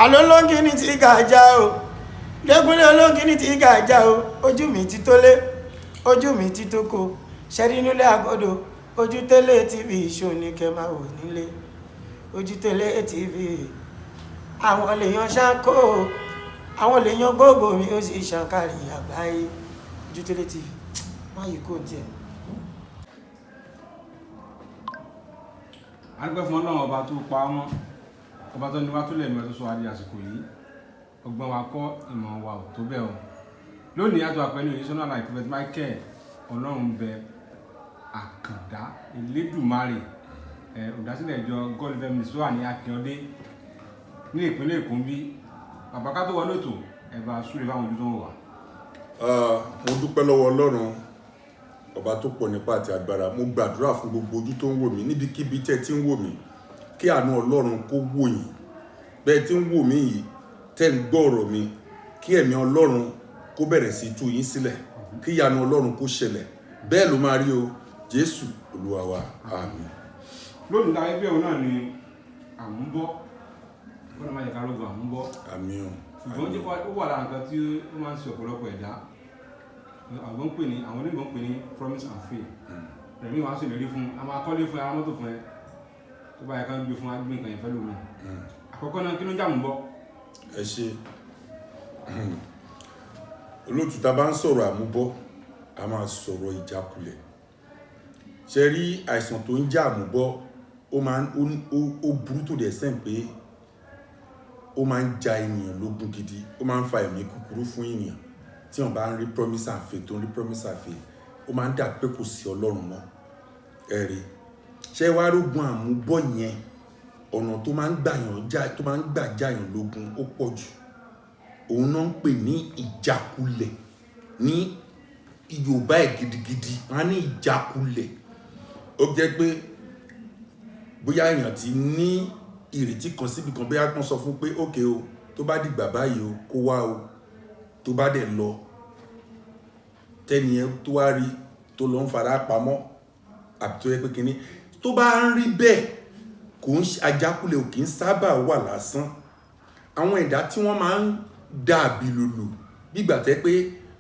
Àlọ́ olóńgìní tí gàjà o, Dékúnlé olóńgìní tí gàjà o. Ojú mi ti tó lé, ojú mi ti tó ko, ṣẹ́rí nílé àgọ́dọ̀. Ojútélé TV ṣó ní kẹ́ máa wò nílé. Ojútélé TV, àwọn lèèyàn ṣáko, àwọn lèèyàn gbogbo mi, ó sì ṣàǹkárí àgbáyé. Ojútélé TV, má yìí kò tiẹ̀. A dúpẹ́ fún Ọlọ́run ọba tó pa wọ́n, ọba tó ní wá, tó lẹ̀mí wa, tó sọ wá di àsìkò yìí. Ọgbọ́n wa kọ́, ìmọ̀ wa ò tó bẹ́ẹ̀ o. Lónìí, àtọ́ àpẹẹrẹ òyìnbó náà, Prophet Michael Ọlọ́run bẹ Àkàndá Elédùmarè, olùdásílẹ̀ ìjọ God Life Ministry wà ní Akínyẹlé ní ìpínlẹ̀ Èkó ń bí. Bàbá, ká tó wọlé ètò, ẹ bá súre fáwọn ojú tó ń wà. Mo dúpẹ́ lọ́wọ́ Ọlọ́run ọba tó pọ̀ nípa àti agbára. Mo gbàdúrà fún gbogbo ojú tó ń wò mí níbikíbi tẹ́ tí ń wò mí, kí àánú Ọlọ́run kó wò yín bẹ́ẹ̀ tí ń wò mí yìí, tẹ́ ń gbọ́ ọ̀rọ̀ mi, kí ẹ̀mí Ọlọ́run kó bẹ̀rẹ̀ sí tú yín sílẹ̀, kí ìyanu Ọlọ́run kó ṣẹlẹ̀. Bẹ́ẹ̀ ló máa rí o. Jésù Olúwa wa, àmín. Lónìí, táwọn ẹgbẹ́ òun náà ni àmúbọ́ kọ́nà máa yẹ ká lóògùn àmúbọ́. Àmín o. Ṣùgbọ́n ó wà lára nǹkan tí ó máa ń ṣe ọ̀pọ̀lọpọ̀ ẹ̀dá. Àwọn ń pè ní, àwọn onímọ̀ ń pè ní promise and fail. Rẹ̀mí wàá ṣèlérí fún a máa kọ́lé fún ẹ, ara mọ́tò fún ẹ, tó bá yẹ ká gbé fún wa, gbé nǹkan yẹn fẹ́ lómi. Àkọ́kọ́ náà, kí ló ń jà àmúbọ́? Ẹ ṣe, olóòtú. Tá a bá ń sọ̀rọ̀ àmúbọ́, a máa sọ̀rọ̀ ìjákulẹ̀. Ṣe rí àìsàn tó ń jẹ́ àmúbọ́, ó máa ń ó burú tó dẹ̀ sẹ́ǹ pé ó máa ń ja ènìyàn lógun gidi. Ó máa ń fa ẹ̀mí kúkúrú fún ènìyàn. Tí wọ́n bá ń rí promise and fail, tó ń rí promise and fail, ó máa ń dà pé kò sí Ọlọ́run mọ́. Ẹ rí, ṣé wàá rógun àmúbọ́ yẹn, ọ̀nà tó máa ń gbà yàn já, tó máa ń gbà jáyàn lógun, ó pọ̀ jù. Òun náà ń pè ní ìjákulẹ̀ ní Yorùbá ẹ̀ gidigidi. Wọ́n á ní ìjákulẹ̀. Ó jẹ́ pé bóyá èèyàn ti ní ìrètí kan síbi kan, bóyá wọ́n sọ fún pé, "Ókè o, tó bá dìgbà báyìí o, kó wá o." Tó bá dẹ̀ lọ, tẹ́ni ẹ tó wá rí tó lọ ń fara pamọ́, àbí tó yẹ pé kínní tó bá ń rí bẹ́ẹ̀, kò ń ṣe àjákulẹ̀, ò kì í sábà wà lásán. Àwọn ẹ̀dá tí wọ́n máa ń da àbìlùlù, bígbà tẹ́ pé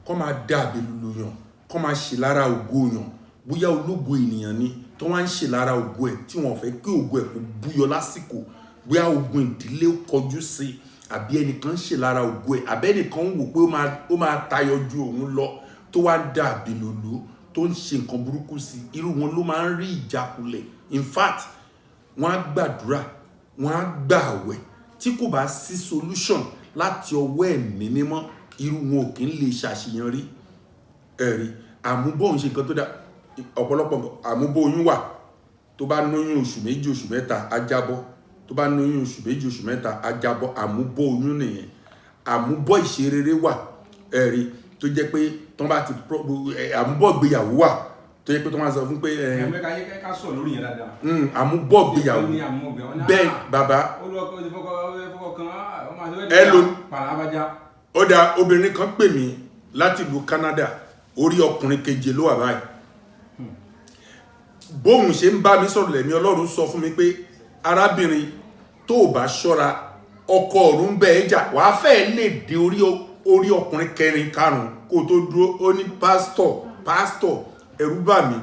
kọ́ máa da àbìlùlù yàn, kọ́ máa ṣe lára ògo yàn, bóyá ológo ènìyàn ni tó wá ń ṣe lára ògo ẹ̀, tí wọ́n fẹ́ kí ògo ẹ̀ kó búyọ lásìkò, bóyá ogun ìdílé kọjú sí, àbí ẹnìkan ń ṣe lára ògo ẹ̀, àbí ẹnìkan ń wò pé ó máa tayọ ju òun lọ, tó wá ń da àbìlùlù, tó ń ṣe nǹkan burúkú sí, irú wọn ló máa ń rí ìjákulẹ̀. In fact, wọ́n á gbàdúrà, wọ́n á gbààwẹ̀, tí kò bá sí solution láti ọwọ́ Ẹ̀mí Mímọ́, irú wọn ò kí ń lè ṣàṣeyọrí. Ẹ̀rí àmúbọ̀ ń ṣe nǹkan tó dá ọ̀pọ̀lọpọ̀. Àmúbọ̀ oyún wà. Tó bá lóyún oṣù 2, oṣù 3, á jábọ́. Tó bá lóyún oṣù 2, oṣù 3, á jábọ́. Àmúbọ̀ oyún nìyẹn. Àmúbọ̀ ìṣerere wà, ẹ̀rí, tó jẹ́ pé tó bá ti àmúbọ̀ ìgbéyàwó wà, tó jẹ́ pé tó máa sọ fún pé ẹ̀mí ká yẹ ká sọ lórí yẹn dáadáa. Àmúbọ̀ ìgbéyàwó. Ní àmúbọ̀ wọn ní, Bẹ́ẹ̀, bàbá. Ó lọ ó ti fọkọ, ó ti fọkọ kan, ó máa ṣe. Ẹ pàrọ̀ abájá. Ó dá obìnrin kan pè mí láti ìlú Canada. Orí ọkùnrin keje ló wà báyìí. Bóun ṣe ń bá mi sọ̀rọ̀, lẹ̀mí Ọlọ́run sọ fún mi pé, "Arábìnrin, tó o bá ṣọ́ra, ọkọ ọ̀run ń bẹ ẹ́ jà, wàá fẹ́ẹ́ lè dé orí ọkùnrin kẹrin, karùn-ún kó o tó dúró." Ó ní, "Pásítọ̀, pásítọ̀, ẹ̀rù bà mí.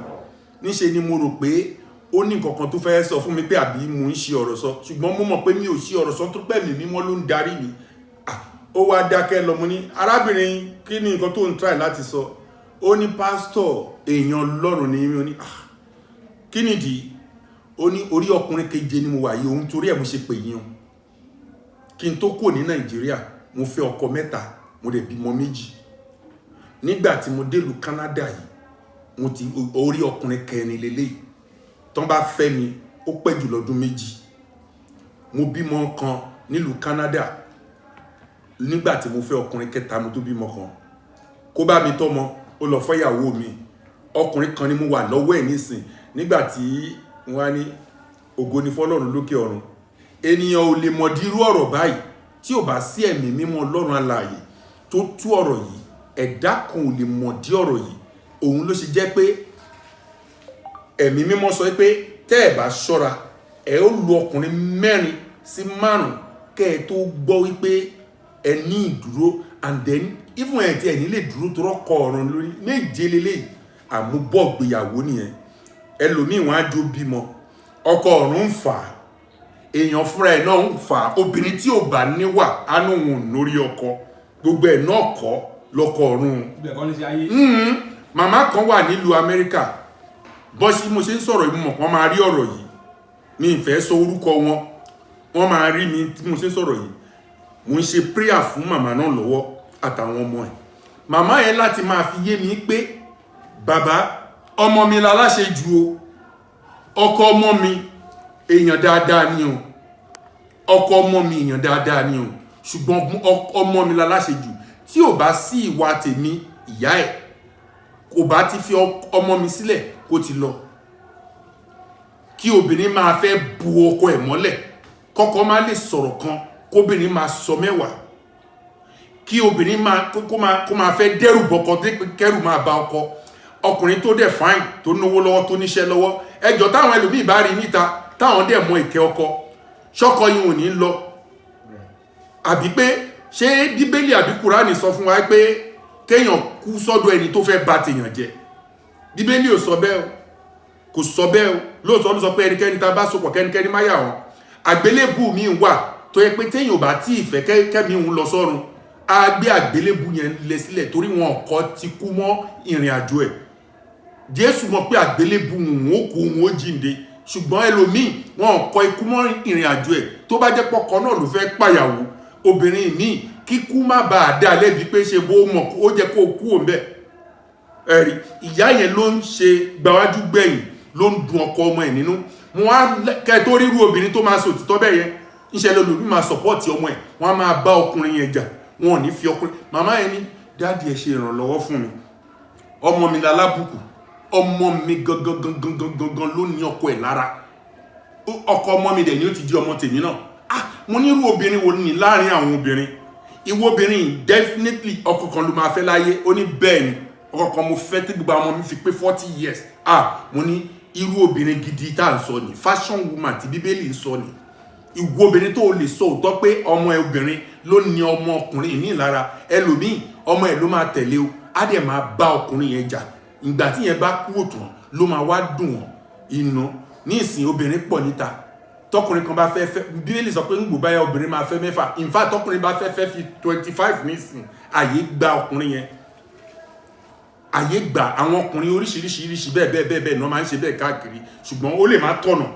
Níṣe ni mo rò pé ó ní nǹkan kan tó fẹ́ sọ fún mi, pé àbí mo ń ṣe ọ̀rọ̀ sọ, ṣùgbọ́n mo mọ̀ pé mi ò ṣe ọ̀rọ̀ sọ, tó pẹ́ mi mímọ́ ló ń darí mi." Ah, ó wá dákẹ́ lọ. Mo ní, "Arábìnrin, kí ni nǹkan tó ń try láti sọ?" Ó ní, "Pásítọ̀, èèyàn Ọlọ́run ni mí." Ó ní, "Ah, kí nìdí?" Ó ní, "Orí ọkùnrin keje ni mo wà yìí." Òun torí ẹ̀ mo ṣe pè yín o. Kí n tó kúrò ní Nàìjíríà, mo fẹ́ ọkọ mẹ́ta, mo dẹ̀ bímọ méjì. Nígbà tí mo délùú Canada yìí, mo ti orí ọkùnrin kẹrin lélẹ́yìí. Tán bá fẹ́ mi, ó pẹ́ jù lọ́dún 2. Mo bímọ kan nílùú Canada. Nígbà tí mo fẹ́ ọkùnrin kẹta, mo tó bímọ kan, kó bá mi tọ́mọ, ó lọ fẹ́yàwó mi. Ọkùnrin kan ni mo wà lọ́wọ́ ẹ̀ nísìn. Nígbà tí wọ́n á ní, ògo ni fọ́lọ́run lókè ọ̀run. Ènìyàn ò lè mọ̀dí irú ọ̀rọ̀ báyìí tí ò bá sí Ẹ̀mí Mímọ́ Ọlọ́run alààyè tó tú ọ̀rọ̀ yìí. Ẹ̀dá kan ò lè mọ̀dí ọ̀rọ̀ yìí. Òun ló ṣe jẹ́ pé Ẹ̀mí Mímọ́ sọ pé, tẹ́ ẹ̀ bá ṣọ́ra, ẹ̀ ó lu ọkùnrin mẹ́rin sí márùn. Kẹ́ ẹ tó gbọ́ wípé ẹ ní ìdúró, and then even ẹ tí ẹ ní lè dúró tó rọ́kọ̀ ọ̀run lórí méje lélẹ̀. Àmúbọ̀ gbéyàwó nìyẹn. Ẹlòmíì, wọn á jó bímọ, ọkọ ọ̀run ń fà á, èèyàn fúnra ẹ̀ náà ń fà á. Obìnrin tí ò bá níwà á ní òun ò lórí ọkọ, gbogbo ẹ̀ náà kọ́ lọ́kọ ọ̀run. Ibẹ̀ kọ́ ní sí ayé. Màmá kan wà nílùú Amẹ́ríkà. Bọ́ sí mo ṣe ń sọ̀rọ̀ yìí, mo mọ̀ wọ́n máa rí ọ̀rọ̀ yìí. Mi ì fẹ́ sọ orúkọ wọn, wọ́n máa rí mi tí mo ṣe ń sọ̀rọ̀ yìí. Mo ń ṣe prayer fún màmá náà lọ́wọ́ àtàwọn ọmọ ẹ̀. Màmá yẹn láti máa fi yé mi pé, bàbá, ọmọ mi la láṣẹ ju o, ọkọ ọmọ mi èèyàn dáadáa ni o, ọkọ ọmọ mi èèyàn dáadáa ni o, ṣùgbọ́n ọmọ mi la láṣẹ jù. Tí ò bá sí ìwà tèmi, ìyá ẹ̀ kò bá ti fi ọmọ mi sílẹ̀ kó ti lọ. Kí obìnrin máa fẹ́ bu ọkọ ẹ̀ mọ́lẹ̀, kọ́kọ́ má lè sọ̀rọ̀ kan, kóbìnrin máa sọ mẹ́wàá, kí obìnrin máa kó máa fẹ́ dẹ́rù bọkọ dé pé kẹ́rù máa ba ọkọ. Ọkùnrin tó dẹ̀ fine, tó náwó lọ́wọ́, tó níṣẹ́ lọ́wọ́, ẹjọ́ táwọn ẹlòmíì bá rí níta, táwọn dẹ̀ mọ ìkẹ́ ọkọ, ṣọ́kọ yìí ò ní lọ? Àbí pé ṣé Bíbélì àbí Kúránì sọ fún wa pé kéèyàn kú sọ́dọ̀ ẹni tó fẹ́ bà tèèyàn jẹ́? Bíbélì ò sọ bẹ́ẹ̀ o, kò sọ bẹ́ẹ̀ o. Lóòótọ́ ló sọ pé ẹnikẹ́ni tá a bá sopọ̀, kẹ́nikẹ́ni má yà wọ́n. Àgbélébù mi wà tó yẹ pé téèyàn ò bá tí ì fẹ́ kẹ́mi òun lọ sọ́run, á gbé àgbélébù yẹn lé sílẹ̀, torí wọn kọ́ ti kú mọ́ ìrìn àjò ẹ̀. Jésù mọ̀ pé àgbélébù òun ó kú, òun ó jíǹde, ṣùgbọ́n ẹlòmíì, wọn kọ́ ikú mọ́ ìrìn àjò ẹ̀. Tó bá jẹ́ pọ́kọ náà ló fẹ́ pàyàwó obìnrin míì, kíkú má bàa dá lẹ́bi pé ṣe bó mọ̀, ó jẹ́ kó kú òun bẹ́ẹ̀. Ẹ̀rí ìyá yẹn ló ń ṣe gbáwájú gbẹ̀yìn, ló ń dun ọkọ ọmọ ẹ̀ nínú. Mo á kẹ́ tó ríru obìnrin tó máa sọ òtítọ́ bẹ́ẹ̀ yẹn, ńṣe lómi máa support ọmọ ẹ̀, wọ́n á máa bá ọkùnrin yẹn jà, wọn ò ní fi ọkùnrin. Màmá yẹn ní, "Daddy, ẹ ṣe ìrànlọ́wọ́ fún mi. Ọmọ mi lálábùkù, ọmọ mi gangan gangan gangan gangan ló ní ọkọ ẹ̀ lára. Ọkọ ọmọ mi dẹ̀ ni ó ti di ọmọ tèmi náà." Ah, mo ní irú obìnrin wo ni láàrin àwọn obìnrin? Ìwọ obìnrin, definitely ọkọ kan ló máa fẹ́ láyé. Ó ní, "Bẹ́ẹ̀ ni, ọkọ kan mo fẹ́ tí gbogbo àwọn ọmọ mi fi pé 40 years." Ah, mo ní irú obìnrin gidi tá à ń sọ ni, fashion woman tí Bíbélì ń sọ ni. Ìwọ obìnrin tó lè sọ òótọ́ pé ọmọ ẹ obìnrin ló ní ọmọ ọkùnrin ní lára. Ẹlòmíì, ọmọ ẹ ló máa tẹ̀lé o, á dẹ̀ máa bá ọkùnrin yẹn jà. Ìgbà tí yẹn bá kú òtún ló máa wá dùn wọ́n inú. Ní ìsìn, obìnrin pọ̀ níta. Tọkùnrin kan bá fẹ́ fẹ́, Bíbélì sọ pé ń gbò báyà obìnrin máa fẹ́ mẹ́fà. In fact, tọkùnrin bá fẹ́ fẹ́ fi 25 nísìn, àyè gba ọkùnrin yẹn, àyè gba àwọn ọkùnrin oríṣiríṣiríṣi bẹ́ẹ̀ bẹ́ẹ̀ bẹ́ẹ̀ bẹ́ẹ̀ náà máa ń ṣe bẹ́ẹ̀ káàkiri, ṣùgbọ́n ó lè má tọ̀nà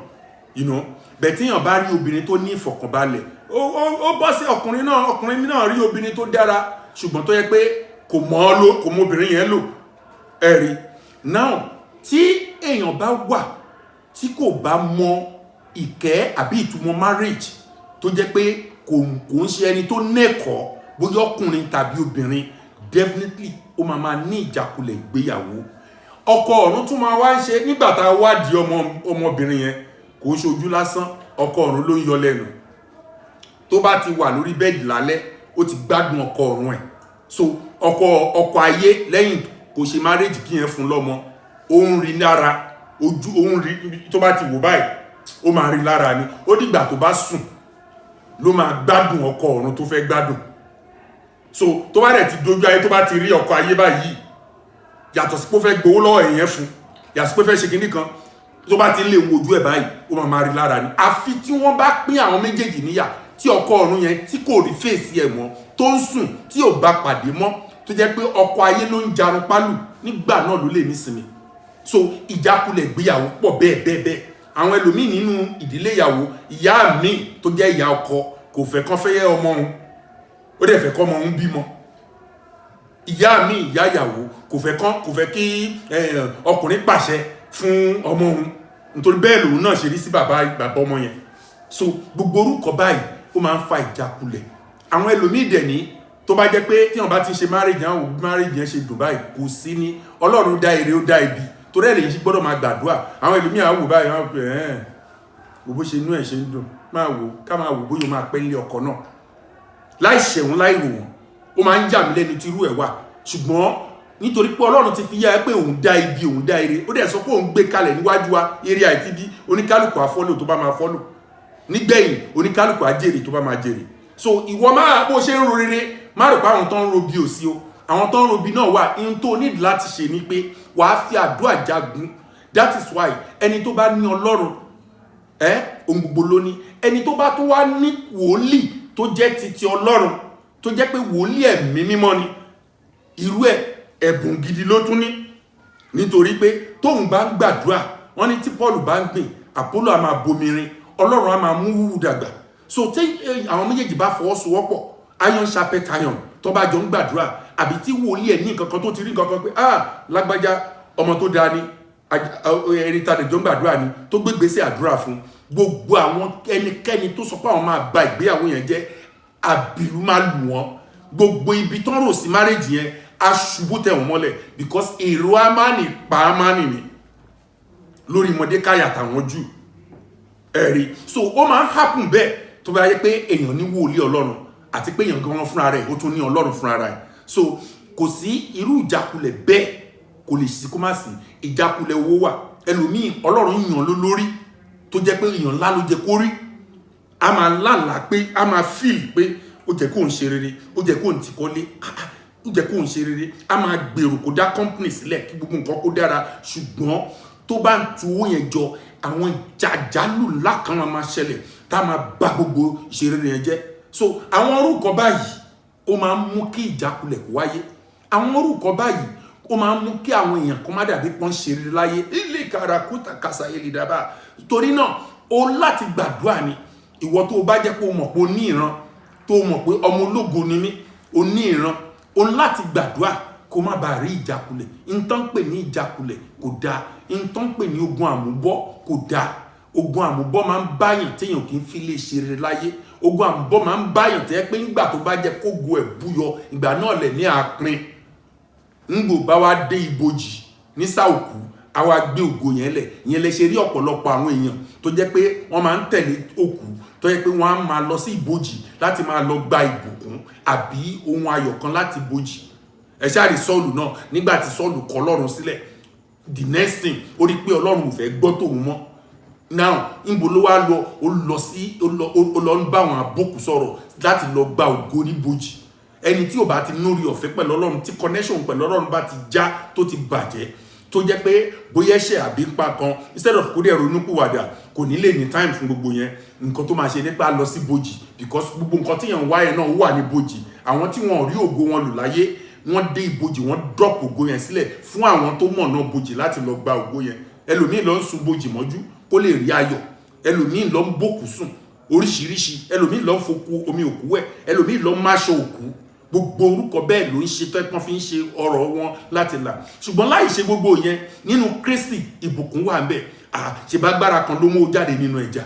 bẹ́ẹ̀. Tíyàn bá rí obìnrin tó ní ìfọ̀kànbalẹ̀, ó bọ́ sí ọkùnrin náà. Ọkùnrin náà rí obìnrin tó dára, ṣùgbọ́n tó yẹ pé kò mọ̀ ọ́ lò, kò mọ obìnrin yẹn lò. Ẹ̀rí now, tí èèyàn bá wà tí kò bá mọ ìkẹ́ àbí ìtumọ̀ marriage, tó jẹ́ pé kò ń ṣe ẹni tó nẹ́kọ̀ọ́, bóyá ọkùnrin tàbí obìnrin, definitely ó máa máa ní ìjákulẹ̀ ìgbéyàwó. Ọkọ ọ̀run tún máa wá ń ṣe. Nígbà tá a wádìí ọmọ ọmọbìnrin yẹn, kò ń ṣojú lásán, ọkọ ọ̀run ló ń yọ lẹ́nu. Tó bá ti wà lórí bed lálẹ́, ó ti gbádùn ọkọ ọ̀run ẹ̀. So ọkọ ayé, lẹ́yìn kò ṣe marriage kí yẹn fún lọ́mọ, ó ń rí lára ojú, ó ń rí. Tó bá ti wò báyìí, ó máa rí lára ni. Ó dìgbà tó bá sùn ló máa gbádùn ọkọ ọ̀run tó fẹ́ gbádùn. So tó bá dẹ̀ ti dojú ayé, tó bá ti rí ọkọ ayé báyìí, yàtọ̀ sí pé ó fẹ́ gbowó lọ́wọ́ èèyàn fún, yàtọ̀ sí pé ó fẹ́ ṣe kinní kan, tó bá ti lè wojú ẹ̀ báyìí, ó máa máa rí lára ni. Àfi tí wọ́n bá pín àwọn méjèèjì níyà, tí ọkọ ọ̀run yẹn tí kò rí fèsì ẹ̀ mọ́, tó ń sùn tí ò bá pàdé mọ́, tó jẹ́ pé ọkọ ayé ló ń jarun pálù, nígbà náà ló lè nísinmi. So ìjákulẹ̀ ìgbéyàwó pọ̀ bẹ́ẹ̀ bẹ́ẹ̀ bẹ́ẹ̀. Àwọn ẹlòmíì nínú ìdílé ìyàwó, ìyá mi tó jẹ́ ìyá ọkọ kò fẹ́ kán fẹ́ yẹ ọmọ òun, ó dẹ̀ fẹ́ kọ́ ọmọ òun bímọ. Ìyá mi, ìyá ìyàwó, kò fẹ́ kí ọkùnrin pàṣẹ fún ọmọ òun, nítorí bẹ́ẹ̀ lòun náà ṣe rí sí bàbá bàbá ọmọ yẹn. So gbogbo orúkọ báyìí, ó máa ń fa ìjákulẹ̀. Àwọn ẹlòmíì dẹ̀ ní, tó bá jẹ́ pé tí wọ́n bá ti ṣe marriage, àwọn òbí marriage yẹn ṣe dùn báyìí, kò sí ní Ọlọ́run dá ire, ó dá ibi, torí ẹ̀ lè ṣe gbọ́dọ̀ máa gbàdúrà. Àwọn ẹlòmíì àwọn wò báyìí, wọ́n pè ẹ́ wò bó ṣe inú ẹ̀ ṣe ń dùn, máa wò ká máa wò bóyá ó máa pẹ́ nílé ọkọ náà láì ṣẹ̀wọ̀n, láì rò wọ́n. Ó máa ń yà mí lẹ́nu tí irú ẹ̀ wà, ṣùgbọ́n nítorí pé Ọlọ́run ti fi yá ẹ pé òun dá ibi, òun dá ire, ó dẹ̀ sọ pé òun gbé kalẹ̀ níwájú wa ire àti bí oníkálukú á follow tó bá máa follow. Nígbẹ̀yìn, oníkálukú á jèrè tó bá máa jèrè. So ìwọ máa bó ṣe ń ro rere, má rò pé àwọn tó ń ro bí ò sí o. Àwọn tó ń ro bí náà wà. Ihun tó need láti ṣe ni pé wàá fi àdúrà jagun. That is why ẹni tó bá ní Ọlọ́run, ẹ ohun gbogbo ló ní. Ẹni tó bá tún wá ní wòlíì tó jẹ́ titi Ọlọ́run, tó jẹ́ pé wòlíì ẹ̀mí mímọ́ ni, irú ẹ̀, ẹ̀bùn gidi ló tún ní, nítorí pé tóun bá ń gbàdúrà, wọ́n ní tí Paul bá ń gbìn, Apollo á máa bomirin, Ọlọ́run á máa mú wúwú dàgbà. So tí àwọn méjèèjì bá fọwọ́sowọ́pọ̀, iron sharpen iron, tó bá jọ ń gbàdúrà, àbí tí wòlíì ẹ̀ ní nǹkan kan tó ti rí nǹkan kan pé, "Ah, lágbájá, ọmọ tó dáa ni, ẹni tá a lè jọ ń gbàdúrà ni," tó gbégbèsè àdúrà fún gbogbo àwọn ẹnikẹ́ni tó sọ pé àwọn máa ba ìgbéyàwó yẹn jẹ́, àbìrú máa lù wọ́n. Gbogbo ibi tó ń rò sí marriage yẹn á ṣubú tẹ̀ wọ́n mọ́lẹ̀, because èrò Ámánì pa Ámánì ni lórí Mọ̀dékáyà àtàwọn Júù. Ẹ̀rí, so ó máa ń happen bẹ́ẹ̀ tó bá yẹ pé èèyàn ní wòlíì Ọlọ́run, àti pé èèyàn gan fúnra rẹ̀, ó tún ní Ọlọ́run fúnra rẹ̀. So kò sí irú ìjákulẹ̀ bẹ́ẹ̀, kò lè sí kó má sí. Ìjákulẹ̀ owó wà. Ẹlòmíì, Ọlọ́run yàn ló lórí, tó jẹ́ pé èèyàn ńlá ló jẹ́ kó rí. A máa lálàá pé, a máa feel pé ó jẹ́ kó ń ṣe rere, ó jẹ́ kó ń ti kọ́lé, ah, ah, ó jẹ́ kó ń ṣe rere. A máa gbèrò kó dá company sílẹ̀, kí gbogbo nǹkan kó dára. Ṣùgbọ́n tó bá ń tu owó yẹn jọ, àwọn jàjálù ńlá kan máa ṣẹlẹ̀ tá a máa bà gbogbo ìṣeré yẹn jẹ́. So àwọn orúkọ báyìí, ó máa ń mú kí ìjákulẹ̀ kó wáyé. Àwọn orúkọ báyìí, ó máa ń mú kí àwọn èèyàn kan má dàbí pọ́n ṣe rere láyé. Ilé karakuta kasa elidaba. Torí náà, o láti gbàdúrà ni. Ìwọ tó o bá jẹ́ pé o mọ̀ pé o ní ìran, tó o mọ̀ pé ọmọ ológo ni mí, o ní ìran, o ní láti gbàdúrà kó má bàa rí ìjákulẹ̀. Nǹkan pè ní ìjákulẹ̀ kò dáa. Nǹkan pè ní ogun àmúbọ́ kò dáa. Ogun àmúbọ́ máa ń báyàn téèyàn kì í fi lè ṣe rere láyé. Ogun àmúbọ́ máa ń báyàn tẹ́ pé nígbà tó bá jẹ́ kógo ẹ̀ búyọ, ìgbà náà lẹ̀ ní àpín ńgbò bá wá dé ibojì ní sàòkú, a wá gbé ògo yẹn lẹ̀. Ìyẹn lè ṣe rí ọ̀pọ̀lọpọ̀ àwọn èèyàn tó jẹ́ pé wọ́n máa ń tẹ̀lé òkú, tó jẹ́ pé wọ́n á máa lọ sí ibojì láti máa lọ gba ìbùkún àbí ohun ayọ̀ kan láti ibojì. Ẹ ṣáà rí Sọ́ọ̀lù náà. Nígbà tí Sọ́ọ̀lù kọ̀ Ọlọ́run sílẹ̀, the next thing, ó rí pé Ọlọ́run ò fẹ́ gbọ́ tòun mọ́. Now, níbo ló wá lọ? Ó lọ sí, ó lọ ń bá àwọn abókù sọ̀rọ̀ láti lọ gba ògo níbojì. Ẹni tí ò bá ti nórí ọ̀fẹ́ pẹ̀lú Ọlọ́run, tí connection pẹ̀lú Ọlọ́run bá ti já, tó ti bàjẹ́, tó jẹ́ pé bóyá ẹ̀ṣẹ̀ àbí pa kan, instead of kó dẹ̀ ronúpìwàdà, kò ní lè ní time fún gbogbo yẹn. Nǹkan tó máa ṣe nípa lọ sí bojì, because gbogbo nǹkan tí yẹn ń wá yẹn náà wà ní bojì. Àwọn tí wọn ò rí ògo wọn lò láyé, wọ́n dé ibojì, wọ́n drop ògo yẹn sílẹ̀ fún àwọn tó mọ̀nà bojì láti lọ gba ògo yẹn. Ẹlòmíì lọ ń sun bojì mọ́jú kó lè rí ayọ̀. Ẹlòmíì lọ ń bòkú sùn oríṣiríṣi. Ẹlòmíì lọ ń fokú omi òkú wẹ̀. Ẹlòmíì lọ ń máṣọ òkú. Gbogbo orúkọ bẹ́ẹ̀ ló ń ṣe tó ẹpọ́n fi ń ṣe ọ̀rọ̀ wọn láti là. Ṣùgbọ́n láì ṣe gbogbo yẹn, nínú Kristi, ìbùkún wà ń bẹ̀. Ṣèbágbára kan ló mú jáde nínú ẹja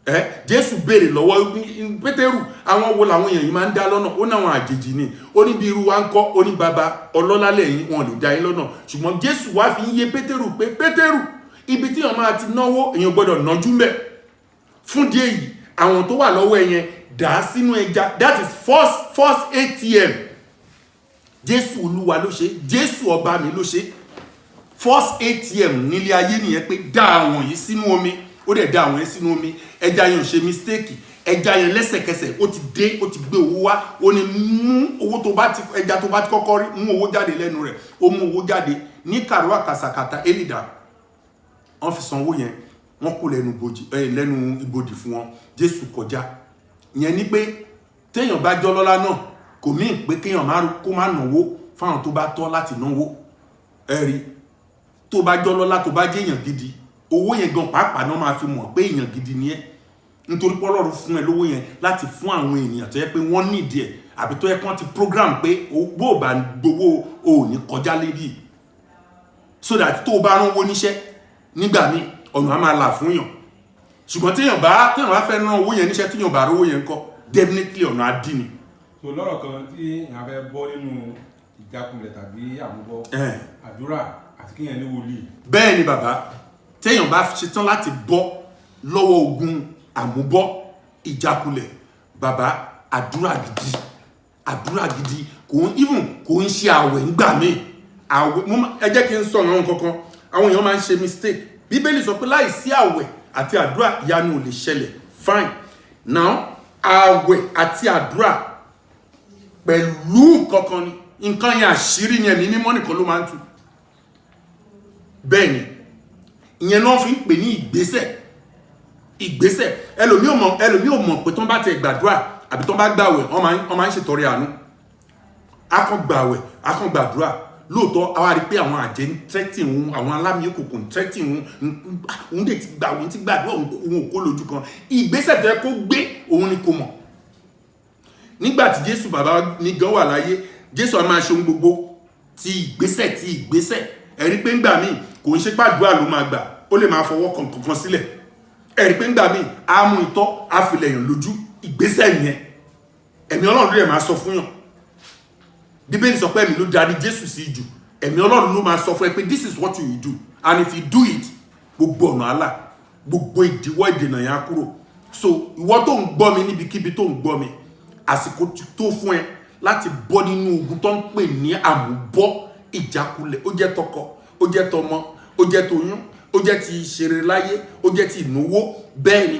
ẹ. Jésù béèrè lọ́wọ́ Pétérù, "Àwọn wo làwọn èèyàn yìí máa ń dá lọ́nà?" Ó náwọn àjèjì ni. Ó ní bí irú wa ń kọ́? Ó ní baba ọlọ́lá lẹ́yìn, wọn lè dá yín lọ́nà. Ṣùgbọ́n Jésù wá fi ń yé Pétérù pé, "Pétérù, ibi tí èèyàn máa ti náwó, èèyàn gbọ́dọ̀ nájú mbẹ̀. Fún díẹ̀ yìí, àwọn tó wà lọ́wọ́ ẹ yẹn, dà á sínú ẹja." That is first ATM. Jésù Olúwa ló ṣe, Jésù ọba mi ló ṣe. First ATM nílé ayé nìyẹn, pé dá àwọn yìí sínú omi. Ó dẹ̀ dá àwọn yẹn sínú omi. Ẹja yẹn ò ṣe mistake. Ẹja yẹn lẹ́sẹ̀kẹsẹ̀, ó ti dé, ó ti gbé owó wá. Ó ní mú owó tó bá ti, ẹja tó bá ti kọ́kọ́ rí, mú owó jáde lẹ́nu rẹ̀. Ó mú owó jáde ní kàrúwà kàsàkàtà elida. Wọ́n fi san owó yẹn, wọ́n kó lẹ́nu bojì ẹ, lẹ́nu ibodì fún wọn. Jésù kọjá. Ìyẹn ni pé téèyàn bá jọ́ lọ́lá náà, kò mí pé kéèyàn má kó má náwó fáwọn tó bá tọ́ láti náwó. Ẹ̀rí, tó bá jọ́ lọ́lá, tó bá jẹ́ èèyàn gidi, owó yẹn gan pàápàá náà máa fi mọ̀ pé èèyàn gidi ni ẹ́, nítorí pé Ọlọ́run fún ẹ lówó yẹn láti fún àwọn ènìyàn tó yẹ pé wọ́n nídìí ẹ̀, àbí tó yẹ kí wọ́n ti program pé bó o bá gbowó, o ò ní kọjá lébi, so that tó o bá rán owó níṣẹ́ nígbà míì, ọ̀nà á máa là fún yàn. Ṣùgbọ́n téèyàn bá fẹ́ rán owó yẹn níṣẹ́, téèyàn bá rówó yẹn kọ́, definitely ọ̀nà á dí ni. So lọ́rọ̀ kan, tí èèyàn fẹ́ bọ́ nínú ìjákulẹ̀ tàbí àmúbọ́, àdúrà àti kíyàn ní wòlíì. Bẹ́ẹ̀ ni, bàbá. Téèyàn bá ṣetán láti bọ́ lọ́wọ́ ogun àmúbọ́, ìjákulẹ̀, bàbá, àdúrà gidi, àdúrà gidi. Kò ń even, kò ń ṣe àwẹ̀ ńgbà míì. Àwẹ̀, ẹ jẹ́ kí n sọ àwọn kankan. Àwọn èèyàn máa ń ṣe mistake. Bíbélì sọ pé láì sí àwẹ̀ àti àdúrà, ìyanu ò lè ṣẹlẹ̀. Fine. Now, Ààwẹ̀ àti àdúrà pẹ̀lú kankan ni nǹkan yẹn, àṣírí ni, ẹ̀mí mímọ́ nìkan ló máa ń tú. Bẹ́ẹ̀ ni, ìyẹn náà fi ń pè ní ìgbésẹ̀. Ìgbésẹ̀, ẹlòmíì ò mọ̀ pé tán bá ti gbàdúrà àbí tán bá gbàwẹ̀, wọ́n máa ń ṣètọrẹ àánú. A kàn gbàwẹ̀, a kàn gbàdúrà lóòótọ́, àwa rí i pé àwọn àjẹ́ ń tẹ́tì òun, àwọn alámì òkùnkùn ń tẹ́tì òun. Òun dẹ̀ ti gbà, òun ti gbàdúrà, òun ò kó lójú kan. Ìgbésẹ̀ tó yẹ kó gbé, òun ni kò mọ̀. Nígbà tí Jésù bàbá mi gan wà láyé, Jésù a máa ṣe ohun gbogbo ti ìgbésẹ̀, ti ìgbésẹ̀. Ẹ̀rí pé ńgbà míì, kò ń ṣe pàdúrà ló máa gbà, ó lè máa fọwọ́ kan kankan sílẹ̀. Ẹ̀rí pé ńgbà míì, á mú itọ́, á fi lẹ̀yàn lójú. Ìgbésẹ̀ yẹn, ẹ̀mí Ọlọ́run ló lè máa sọ fún yàn. Bíbélì sọ pé ẹ̀mí ló darí Jésù sí jù. Ẹ̀mí Ọlọ́run ló máa sọ fún ẹ pé this is what you will do, and if you do it, gbogbo ọ̀nà àlà, gbogbo ìdíwọ́, ìdènà yẹn á kúrò. So ìwọ tó ń gbọ́ mi, níbikíbi tó ń gbọ́ mi, àsìkò ti tó fún ẹ láti bọ́ nínú ogun tó ń pè ní àmúbọ́, ìjákulẹ̀. Ó jẹ́ tọkọ, ó jẹ́ tọmọ, ó jẹ́ toyún, ó jẹ́ ti ìṣeré láyé, ó jẹ́ ti ìnáwó. Bẹ́ẹ̀ ni,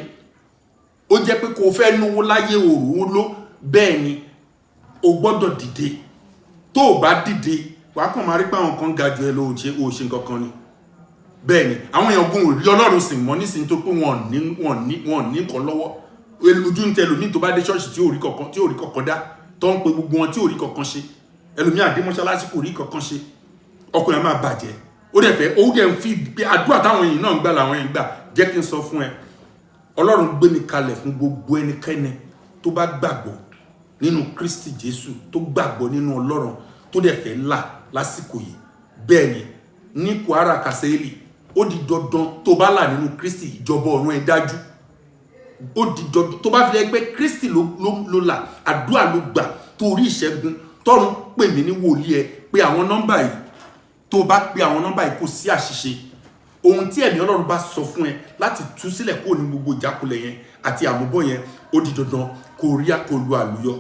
ó jẹ́ pé kò fẹ́ náwó láyé, òrùn ló. Bẹ́ẹ̀ ni, o gbọ́dọ̀ dìde. Tó o bá dìde, wàá kàn máa rí pé àwọn kan ga ju ẹ lọ, ò ṣe nǹkan kan ni. Bẹ́ẹ̀ ni, àwọn èèyàn gun ò rí Ọlọ́run sìn mọ́ nísìnyí tó pé wọn ò ní nǹkan lọ́wọ́. Ojú ń tẹ ẹlòmíì tó bá dé ṣọ́ọ̀ṣì tí ò rí kankan, tí ò rí kankan dá, tó ń pe gbogbo wọn, tí ò rí kankan ṣe. Ẹlòmíì àdé mọ́ṣáláṣí, kò rí kankan ṣe. Ọkùnrin á máa bàjẹ́, ó dẹ̀ fẹ́, ó dẹ̀ ń fi pé àdúrà táwọn èèyàn náà ń gbà làwọn èèyàn gbà. Jẹ́ kí n sọ fún ẹ, Ọlọ́run gbé mi kalẹ̀ fún gbogbo ẹnikẹ́ni tó bá gbàgbọ́ nínú Kristi Jésù, tó gbàgbọ́ nínú Ọlọ́run, tó dẹ̀ fẹ́ là lásìkò yìí. Bẹ́ẹ̀ ni, ní Kwara Kaseli, ó di dandan, tó bá là nínú Kristi, ìjọba ọ̀run ẹ dájú. Ó di dandan, tó bá fi lẹ́ pé Kristi ló là, àdúrà ló gbà, tó rí ìṣẹ́gun, tọ́run pè mí ní wòlíì ẹ, pé àwọn nọ́mbà yìí. Tó bá pe àwọn nọ́mbà yìí, kò sí àṣìṣe. Ohun tí ẹ̀mí Ọlọ́run bá sọ fún ẹ láti tú sílẹ̀ kúrò ní gbogbo ìjákulẹ̀ yẹn àti àmúbọ̀ yẹn, ó di dandan kó rí àkọlù àlùyọ.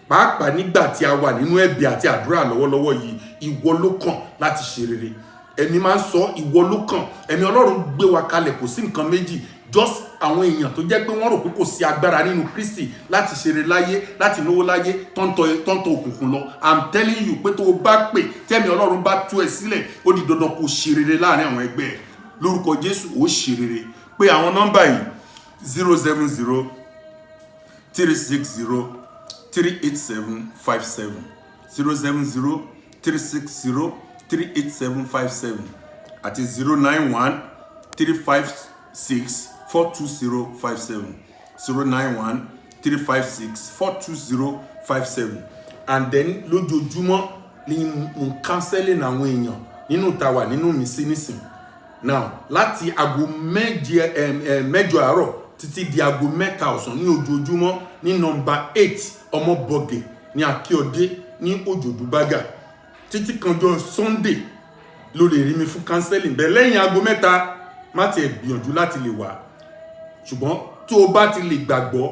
Pàápàá nígbà tí a wà nínú ẹ̀bẹ̀ àti àdúrà lọ́wọ́lọ́wọ́ yìí, ìwọ ló kàn láti ṣe rere. Ẹ̀mí máa ń sọ, ìwọ ló kàn. Ẹ̀mí Ọlọ́run gbé wa kalẹ̀, kò sí nǹkan méjì, just àwọn èèyàn tó jẹ́ pé wọ́n rò pé kò sí agbára nínú Kristi láti ṣeré láyé, láti náwó láyé, tọ́ntọ́ òkùnkùn lọ. I'm telling you pé tó o bá pè, tẹ́mi Ọlọ́run bá tú ẹ sílẹ̀, ó di dandan kó ṣe rere láàrin àwọn ẹgbẹ́ ẹ. Lórúkọ Jésù, ó ṣe rere. Pé àwọn nọ́mbà yìí: 07036038757, 07036038757, àti 09135642057, 09135642057. And then lójoojúmọ́ ni mo ń counseling àwọn èèyàn nínú ta wà nínú mi sí nísìn now, láti aago méje mẹ́jọ àárọ̀ títí di aago 3 ọ̀sán ní ojoojúmọ́, ní nọ́mbà 8 Ọmọbọ̀gẹ̀ ní Akíọdé ní Òjòdú Bágà. Títí kanjọ́ Sunday ló lè rí mi fún counseling. Bẹ́ẹ̀, lẹ́yìn aago 3, má tiẹ̀ gbìyànjú láti lè wá. Ṣùgbọ́n tó o bá ti lè gbàgbọ́,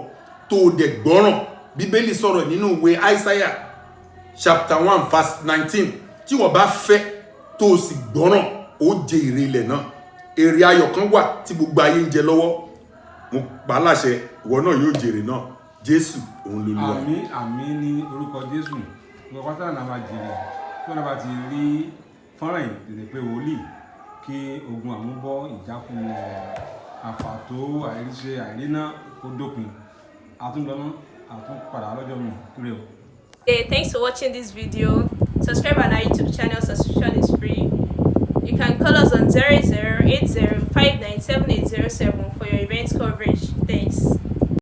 tó o dẹ̀ gbọ́ràn, Bíbélì sọ̀rọ̀ nínú ìwé Isaiah chapter 1 verse 19, tí wọ́n bá fẹ́, tó o sì gbọ́ràn, ó jẹ èrè ilẹ̀ náà. Èrè ayọ̀ kan wà tí gbogbo ayé ń jẹ lọ́wọ́. Mo pa á láṣẹ, ìwọ náà yóò jèrè náà. Jésù òun lolúwa. Àmín, àmín ní orúkọ Jésù. Gbogbo pátá náà máa jèrè. Tí wọn bá ti rí fọ́nrán yìí, tètè pé wòlíì kí ogun àmúbọ́, ìjákulẹ̀, àfàtó, àìríṣe, àìríná kó dópin. Àtúndọ́nà, àtúnpadà lọ́jọ́ mi rè o. Hey, thanks for watching this video. Subscribe on our YouTube channel, subscription is free. You can call us on 0080 for your event coverage. Thanks.